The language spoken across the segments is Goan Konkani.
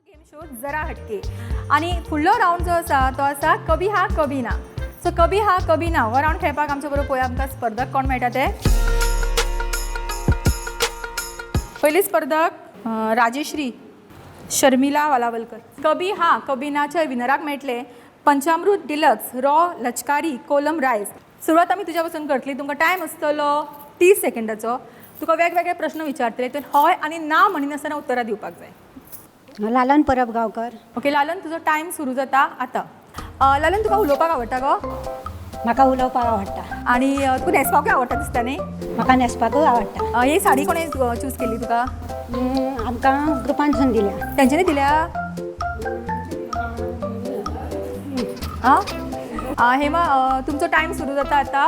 गेम शो जरा हटके आनी फुडलो रावंड जो आसा तो आसा कभी हा कभी ना. सो कभी हा कभी ना हो रावंड खेळपाक आमच्या बरोबर पळोवया आमकां स्पर्धक कोण मेळटा ते. पयली स्पर्धक राजेश्री शर्मिला वालावलकर. कभी हा कभी नाच्या विनराक मेळटले पंचामृत डिलक्स रॉ लचकारी कोलम रायस. सुरवात आमी तुज्या पासून करतली. तुमकां टायम आसतलो 30 सेकंडाचो. तुका वेगवेगळे प्रश्न विचारतले, तर हय आनी ना म्हणिनासतना उत्तरां दिवपाक जाय. लालन परब गांवकर. ओके लालन, तुजो टायम सुरू जाता आतां. लालन, तुका उलोवपाक आवडटा गो? म्हाका उलोवपाक आवडटा. आनी तुका न्हेसपाकूय आवडटा दिसता न्ही? म्हाका न्हेसपाकूय आवडटा. ही साडी कोणें चूज केल्ली तुका? आमकां ग्रुपानसून दिल्या. तेंच्यांनी दिल्या? आं हेमा, तुमचो टायम सुरू जाता आतां.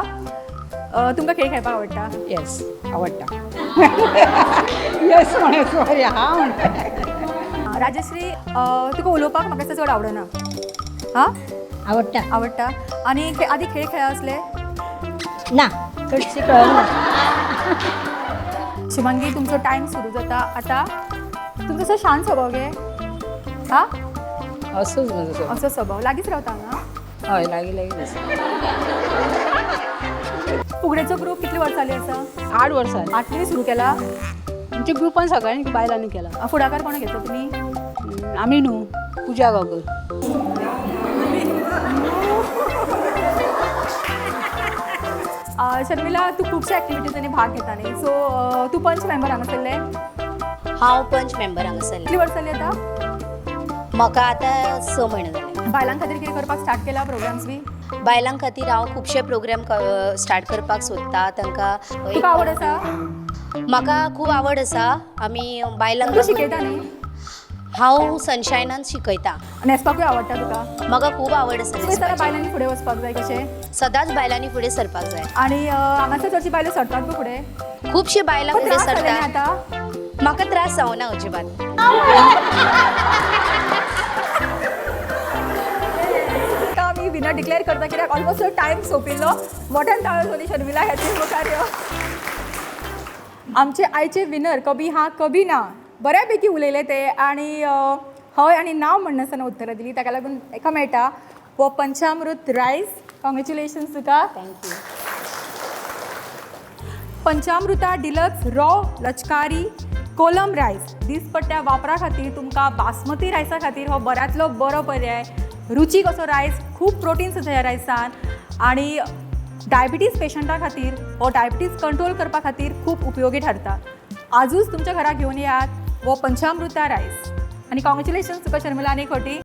तुमकां खेळ खेळपाक आवडटा? येस, आवडटा. येस म्हणे, सॉरी, हा म्हणटा. राजश्री, तुका उलोवपाक म्हाका दिसता चड आवडना. हां? आवडटा. आवडटा. आनी आदी खेळ खेळा आसले? ना, चडशी कळना. शुभांगी, तुमचो टायम सुरू जाता आतां. तुमचो असो शांत स्वभाव गे? हां? असोच म्हजो स्वभाव. असो स्वभाव. लागींच रावता हांगा? हय, लागीं लागीं आसा. फुगडेचो ग्रूप कितली वर्सां जाली आसा? 8 वर्सां. 8वी सुरू केला? आमच्या ग्रुपान सगळ्यांनी बायलांनी केला. फुडाकार कोणा घेतलो तुमी? आमी न्हू, पुजा गांवकर. शर्मिला, तूं खुबश्या एक्टिविटीजांनी भाग घेता न्ही, सो तूं पंच मेंबर हांगासरलें? हांव पंच मेंबर हांगासरलें. कितली वर्सां जाली आतां? म्हाका आतां 6 म्हयने जाले. बायलां खातीर कितें करपाक स्टार्ट केला प्रोग्राम्स बी? बायलां खातीर हांव खुबशे प्रोग्राम स्टार्ट करपाक सोदता तांकां. तुका आवड आसा? म्हाका खूब आवड आसा. आमी बायलांक तूं शिकयता न्ही? हांव सनशायनान शिकयता. न्हेसपाकूय आवडटा तुका? म्हाका खूब आवड आसा तुका दिसता न्हेसपाची. बायलांनी फुडें वचपाक जाय कशें? सदांच बायलांनी फुडें सरपाक जाय. आनी हांगासर चडशीं बायलो सरतात गो फुडें. खुबशीं बायलां पण फुडें त्रास जाले न्ही सरतात. आतां? म्हाका त्रास जावना अजिबात. आतां आमी विनर डिक्लेअर करता कित्याक ऑलमोस्ट टायम सोंपिल्लो. मोठ्यान ताळो जाली शर्मिला ह्याचे मुखार यो. आमचे आयचे विनर कभी हा कभी ना बऱ्यापैकी उलयले ते आनी हय आनी ना म्हणनासतना उत्तरां दिली. ताका लागून एका मेळटा हो पंचामृत रायस. कॉंग्रेच्युलेशन्स तुका. Thank you. Panchamruta deluxe raw Lachkari kolam rice दिसपट्ट्या वापरा खातीर तुमकां बासमती रायसा खातीर हो बऱ्यांतलो बरो पर्याय. रुचीक असो रायस, खूब प्रोटिन्स आसा ह्या रायसान आनी डायबिटीज पेशंटा खातीर हो डायबिटीज कंट्रोल करपा खातीर खूब उपयोगी ठरता. आजूच तुमच्या घरा घेवन येयात हो पंचामृता रायस. आनी कॉंग्रेच्युलेशन्स तुका शर्मिला आनी खोटी.